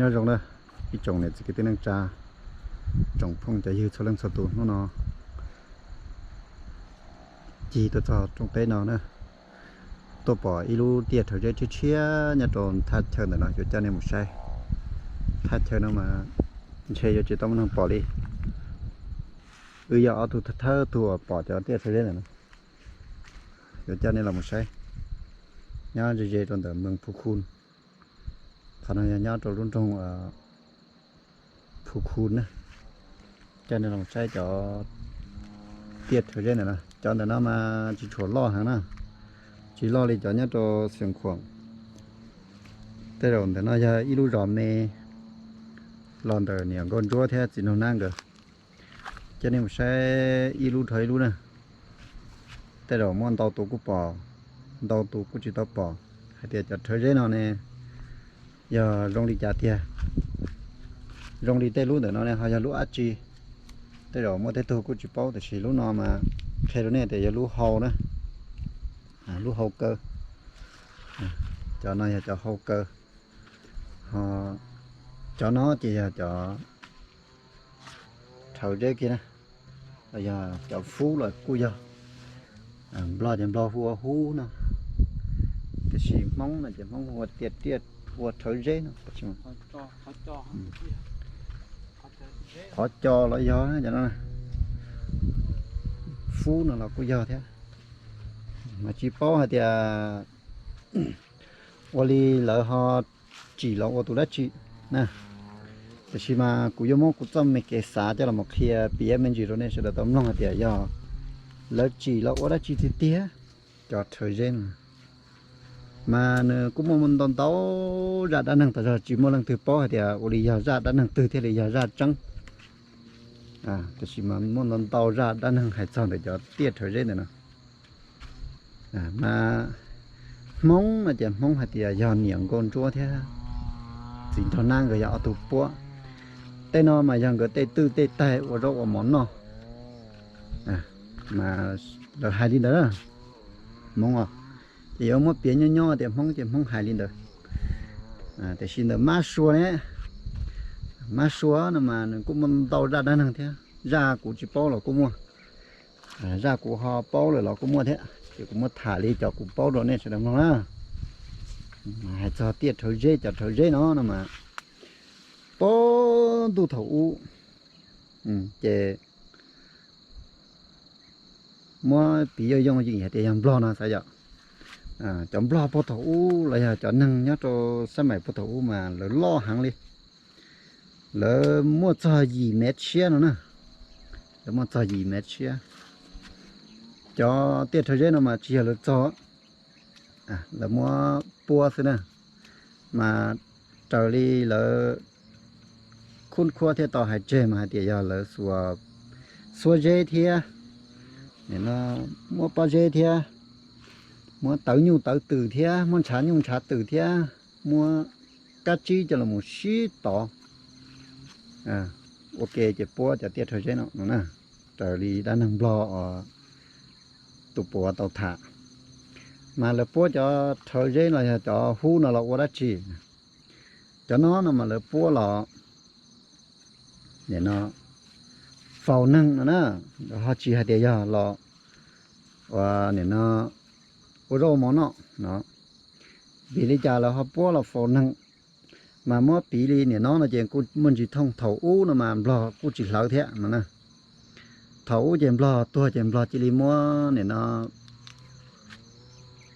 Nyob zoo na, ib tsoom niam txiv kwv tij neej tsa, tsoom phooj cov ywg txhua leej txhua tus, hnub no cig tuaj txog rooj teb no na, tuaj pom ib lub tiaj rhawv zeb tshiab tshiab nyob rau thaj chaw ntawm no, yuav coj nej mus saib. Thaj chaw no mas ntshe yuav tsis tau muaj neeg pom li. Wb yog ob tug thawj thawj tug uas pom cov tiaj rhawv zeb ntawm no, yuav coj nej los mus saib. Nyob ze ze rau ntawm Moos Phu Khu. Qhov no yog nyob rau lub nroog Phu Khu na. Coj nej los saib cov tiaj rhawv zeb ntawm no. Cov ntawm no mas tsis tshua loj heev na, tsis loj li cov nyob rau Xeev Khuam. Tej zaum ntawm no yog ib lub zos me los ntawm niam nkauj ntsuab thiab txiv nraug nab nkawd. Coj nej mus saib ib lub dhau ib lub na. Tej zaum muaj ntau tus kuj pom, ntau tus kuj tsis tau pom hais tias cov rhawv zeb no ne yog zoo li cas tiag, zoo li tej lub ntawm no ne ho yog lub dab tsi. Tej zaum muaj tej tug kuj tsis paub, tiam sis lub no mas qhia rau nej tias yog lub hau na, lub hau kaw. Cov no yog cov hau kaw, ho cov no ces yog cov rhawv zeb kiag na, los yog cov fub los kuj yog. Nplog ces Nplog hu ua hub no, tiam sis Hmoob no ces Hmoob hu ua tiaj, tiaj hu ua rhawv zeb no. Qhov co los yog cov no, fub no los kuj yog thiab, mas tsis paub hais tias ua li lawv ho tsim los ua tus dab tsi na. Tiam sis mas kuv yuav muab kuv txoj me kev xav coj los mus qhia piav me ntsis rau nej sawv daws tau mloog hais tias yog lawv tsim los ua dab tsi tiag tiag. Cov rhawv zeb no mas nws kuj muaj ntau ntau zaj dab neeg tas zog, tsis muaj leej twg paub hais tias ua li yog zaj dab neeg twg thiaj li yog zaj tseeb. Tiam sis mas muaj ntau ntau zaj dab neeg hais txog ntawm cov tiaj rhawv zeb ntawm no. Mas Hmoob no ces Hmoob hais tias yog niam nkauj ntsuab thiab txiv nraug nab nkawd yog ob tug puab. Tej no mas yog nkawd tej twj tej taig ua zaub ua mov noj. Mas lawv hais li ntawd na, Hmoob os. Ces yuav muab piav nyob nyob tias Hmoob ces Hmoob hais li ntawd. Tiam sis ntawm Mab Sua ne, Mab Sua no mas nws kuj muaj ntau zaj dab neeg thiab, zaj kuv tsis paub los kuj muaj, zaj kuv ho paub lawm los kuj muaj thiab. Ces kuv muab tham li cov kuv paub rau nej sawv daws mloog na. Hais txog tiaj rhawv zeb, cov rhawv zeb no no mas, puag ntuj thaum ub ces muab piv yooj yooj yim hais tias yog Nplog no xav yom. Cov Nplog puag thaum ub los yog cov neeg nyob rau sab maim puag thaum ub mas lawv loj heev li. Lawv muaj txog yim mev tshiab no na. Lawv muaj txog yim mev tshiab. Cov tiaj rhawv zeb no mas tsis yog lawv txog, lawv muab puab xwb na. Mas raws li lawv khub khuab thiaj tau hais tseg mas hais tias yog lawv xuas, xuab zeb thiab, muab pob zeb thiab, muab tawv nyuj tawv twm thiab, muab ntshav nyuj ntshav twm thiab, muab kab tsib coj los mus sib tov ua ke ces puab cov tiaj rhawv zeb no no na. Raws li dab neeg Nplog os, tus puav tau tham, mas lawv puab cov rhawv zeb los yog cov hub no los ua dab tsi? Cov no no mas lawv puab los nim no faus neeg no na, ho tsis hais tias yog los ua nim no ua zaub mov noj no. Vim li cas lawv ho puab los faus neeg? Mas muab piv li nim no no ces kuj muaj ntsis thooj, thaum ub no mas Nplog kuj tsis hlawv thiab no na. Thaum ub ces Nplog tuag ces Nplog cia li muab nim no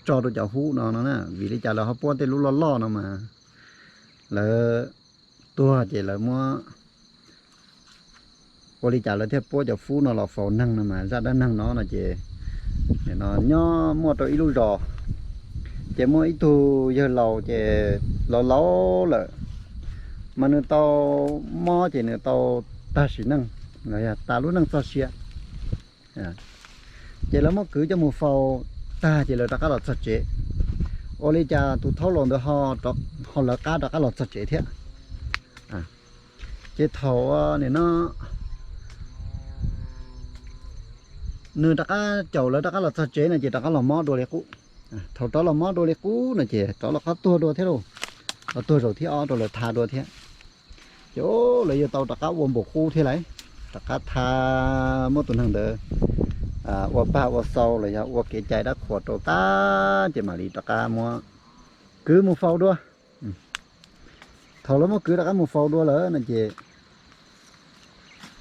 tso rau cov hub no no na. Vim li cas lawv ho puab tej lub loj loj no mas lawv tuag ces lawv muab, ua li cas lawv thiaj puab cov hub no los faus neeg no mas zaj dab neeg no no ces nim no nyob muaj rau ib lub zos, ces muaj ib tug yawg laus ces laus laus lawm, mas nws tau mob ces nws tau tag sim neej, los yog tas lub neej txoj sia. Ces lawv muab kwv coj mus faus tag ces lawv rov qab los txog tsev. Ua li cas tus thaub laus ntawd ho lawv qab rov qab los txog tsev thiab? Ces thaum nim no nws rov qab caum lawv rov qab los txog tsev no ces rov qab los mob dua li qub. Thaum rov los mob dua li qub no ces rov los qab tuag dua thiab lauj. Los tuag zaum thib ob rau lawv tham dua thiab. Ces lawv yuav tau rov qab ua npaum qub thiab lauj, rov qab tha, muab tus neeg ntawd ua pag ua xau los yog ua kev cai dab qhuas rau tag ces mam li rov qab muab kwv mus faus dua. Thaum lawv muab kwv rov qab mus faus dua lawm no ces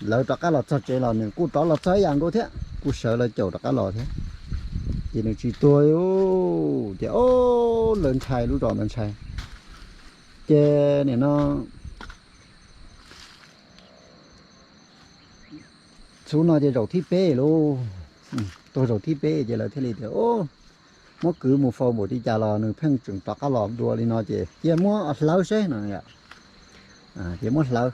lawv rov qab los txog tsev los nws kuj rov los txog ib yam nkaus thiab, kuj sawv lawv caum rov qab los thiab. Ces nws tsis tuag li, ces o, lawv ntshai, lub zos ntawd ntshai. Ces nim no xub no ces zaum thib peb lauj, tuag zaum thib peb ces lawv thiaj li tias, muab kwv mus faus npaum li cas los nws pheej tseem rov qab los dua li no ces cia muab hlawv seb no. Ces muab hlawv.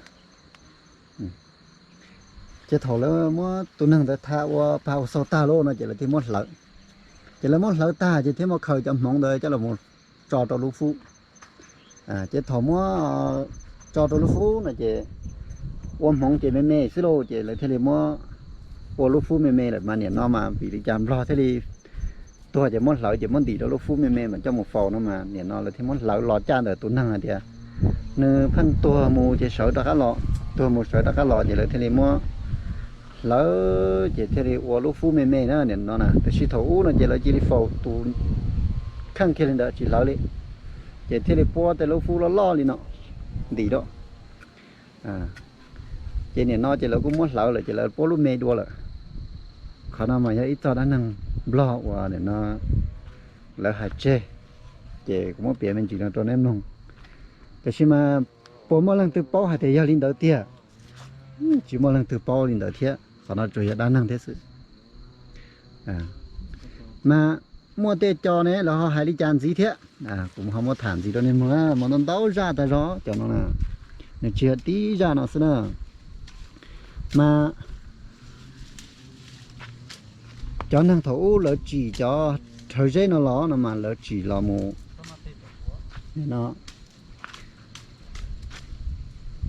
Ces thaum lawv muab tus neeg ntawd tha ua pag ua xau tag lauj no ces lawv thiaj muab hlawv. Ces lawv muab hlawv tag ces thiaj muab khaws cov hmoov ntawd coj los tso rau lub fub. Ces thaum muab tso rau lub fub no ces ua hmoov ces me me xwb lauj ces lawv thiaj li muab ua lub fub me me lawm mas nim no mas vim li cas nplog thiaj li tuag ces muab hlawv ces muab ntim rau lub fub me me mas coj mus faus no mas nim no lawv thiaj muab hlawv los caj ntawm tus neeg hais tias nws pheej tuag mus ces sawv rov qab los, tuag mus sawv rov qab los ces lawv thiaj li muab hlawv ces thiaj li ua lub fub me me na nim no na. Tiam sis thaum ub no ces lawv cia li faus tus kheej kiag li ntawd tsis hlawv li, ces thiaj li puab tej lub fub loj loj li no ntim rau. Ces nim no ces lawv kuj muab hlawv lawm ces lawv puab lub me dua lawm. Qhov no mas yog ib txoj dab neeg nplog uas nim no lawv hais tseg, ces kuv muab piav me ntsis no rau nej mloog. Tiam sis mas puas muaj leej twg paub hais tias yog li ntawd tiag? Tsis muaj leej twg paub li ntawd thiab, qhov no tsuas yog dab neeg thiab xwb. Mas muaj tej co ne lawv ho hais li cas ntxiv thiab, kuv ho muab tham ntxiv rau nej mloog. Mas ntau ntau zaj tag zog cov no na, nws tsis yog tib zaj no xwb na. Mas cov neeg thaum ub lawv tsim cov rhawv zeb no los no mas lawv tsim los mus no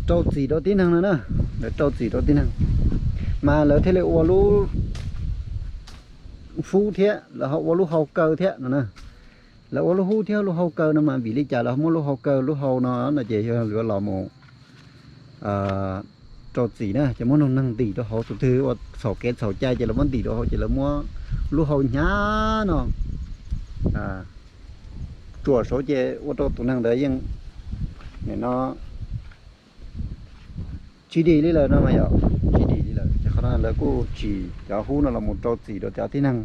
rau txim rau tib neeg no na, lawv rau txim rau tib neeg, mas lawv thiaj li ua lub fub thiab lawv ho ua lub hau kaw thiab no na. Lawv ua lub fub thiab lub hau kaw no mas vim li cas lawv muab lub hau kaw lub hau no no ces yog lawv los mus rau txim na ces muab noog neeg ntim rau hauv, tus twg ua txhaum kev txhaum cai ces lawv muab ntim rau hauv ces lawv muab lub hau hnyav no tsuam saud ces ua rau tus neeg ntawd yeej nim no tsis dim li lawm no mas yog tsis dim li lawm. Ces qhov no lawv kuj tsim cov hub no los mus rau txim rau cov tib neeg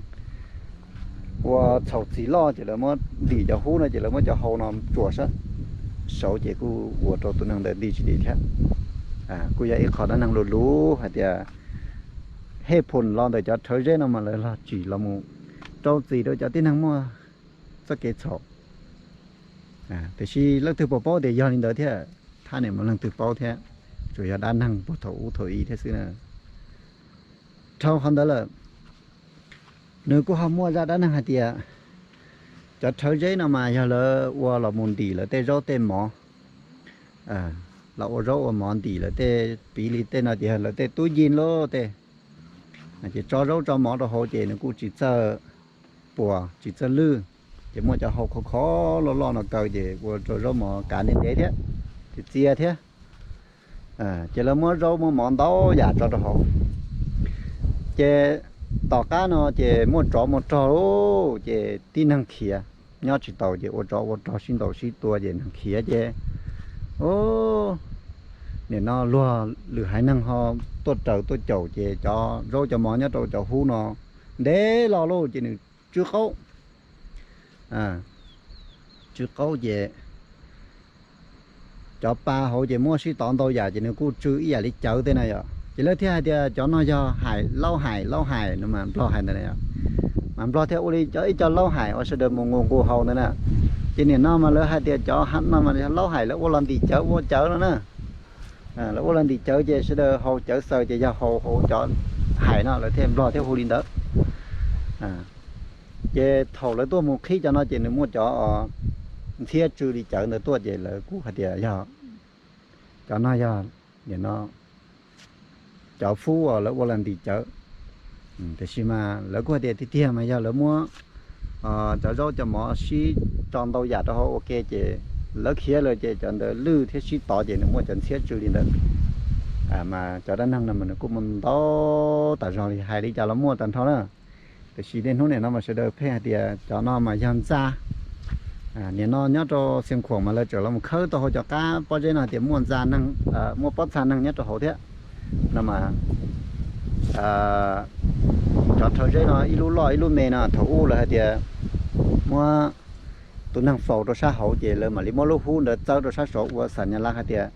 ua txhaum txim loj ces lawv muab ntim cov hub no ces lawv muab cov hau no tsuam saud ces kuj ua rau tus neeg ntawd nti tsis dim thiab. Kuj yog ib qho dab neeg luv luv hais tias hej phoom los ntawm cov rhawv zeb no mas lawv los tsim los mus rau txim rau cov tib neeg muaj txoj kev txhaum. Tiam sis leej twg puas paub tias yog li ntawd thiab, thab niam mus leej twg paub thiab, tsuas yog dab neeg puag thaum ub thaum i thiab xwb na. Dhau qhov ntawd lawm, nws kuj ho muaj zaj dab neeg hais tias cov rhawv zeb no mas yog lawv ua los mus ntim lawv tej zaub tej mov, los ua zaub ua mov ntim lawv tej, piv li tej no ces yog lawv tej tub yij lub tej, ces tso zaub tso mov rau hauv ces nws kuj tsis txawj puas tsis txawj lwj, ces muaj cov hau khov khov loj loj no kaw ces ua rau zaub mov kav ntev ntev thiab, ces txia thiab. Ces lawv muab zaub muab mov ntau yam tso rau hauv. Ces tom qab no ces muaj tsov muaj rog lauj, ces tib neeg khiav nyob tsis taus ces ua tsov ua rog sib ntaus sib tua ces neeg khiav ces nim no luag lwm haiv neeg ho tuaj raws tuaj caum ces cov zaub cov mov nyob rau cov hub no ntev los lauj ces nws tsw qaub. Tsw qaub ces cov pa hauv ces muaj sib tov ntau yam ces nws kuj tsw ib yam li cawv tej na yom. Ces lawv thiaj hais tias cov no yog hais laub hais laub hais no mas nplog hais ntawd na. Mas nplog thiaj ua li cov ib co laub hais uas sawv daws mus nqus nqus haus ntawd na. Ces nim no mas lawv hais tias cov no mas yog laub hais lawv ua los ntim cawv ua cawv no na. Lawv ua los ntim cawv ces sawv daws haus cawv xaws ces yog haus hauv cov hais no lawv thiaj nplog thiaj hu li ntawd. Ces thaum lawv tuaj mus qhib cov no ces nws muaj cov ntxhiab tsw li cawv ntawd tuaj ces lawv kuj hais tias yog cov no yog nim no cov fub uas lawv ua los ntim cawv. Tiam sis mas lawv kuj hais tias tiag tiag mas yog lawv muab cov zaub cov mov sib tso ntau yam rau hauv ua ke ces lawv khiav lawm ces cov ntawd lwj thiab sib tov ces nws muaj cov ntxhiab tsw li ntawd. Mas cov dab neeg no mas nws kuj muaj ntau tas zog li, hais li cas los muaj tag nrho na. Tiam sis niaj hnub nim no mas sawv daws pheej hais tias cov no mas yog ntxa. Nim no nyob rau Xiav Khuam mas lawv tseem los khawb tau hauv cov qab pob zeb no hais tias muaj ntxa neeg, muaj pob txha neeg nyob rau hauv thiab no mas. Cov rhawv zeb no ib lub loj ib lub me no thaum ub lawv hais tias muab tus neeg faus rau sab hauv ces lawv mam li muab lub hub ntawd txawb rau sab saud ua xam nyas laj hais tias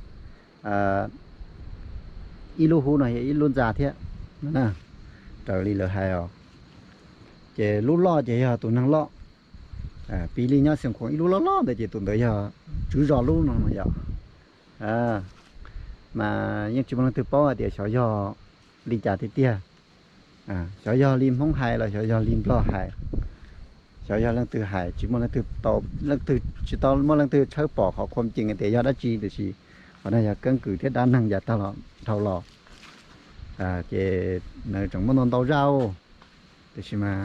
ib lub hub no yog ib lub ntxa thiab no na, raws li lawv hais os. Ces lub loj ces yog tus neeg loj. Piv li nyob Xiav Khuam ib lub loj loj ntawd ces tus ntawd yog tswv zos lub no yom. Mas yeej tsis muaj leej twg paub hais tias xyov yog li cas tiag tiag. Xyov yog li Hmoob hais los xyov yog li Nplog hais, xyov yog leej twg hais, tsis muaj leej twg tau, leej twg tsis tau muaj leej twg tshawb pom qhov khuam cees tias yog dab tsi, tiam sis qhov no yog keeb kwm thiab dab neeg yav tag los dhau los. Ces nws tseem muaj ntau ntau zaj, tiam sis mas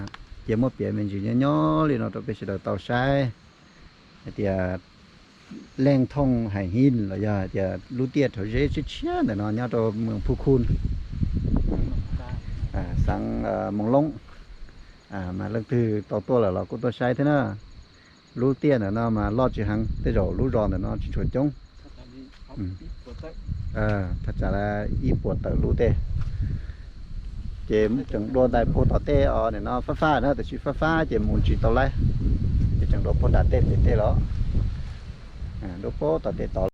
cia muab piav me ntsis nyob nyob li no rau peb sawv daws tau saib hais tias Leej Thooj Hais Hib los yog hais tias lub tiaj rhawv zeb tshiab tshiab ntawm no nyob rau Moos Phu Khu, xeev Moos Loob. Mas leej twg tau tuaj lawm los kuj tuaj saib thiab na. Lub tiaj ntawm no mas loj tsis heev, tej zaum lub zos ntawm no tsis tshua coob. Thaj tsam li ib puas tawm lub tej. Ces tseem dua ntais puag tom tej os, nim no fab fab na, tiam sis fab fab ces mus tsis tau laib. Ces tseem dua puag nram tej pem tej los, dua puag tom tej tod.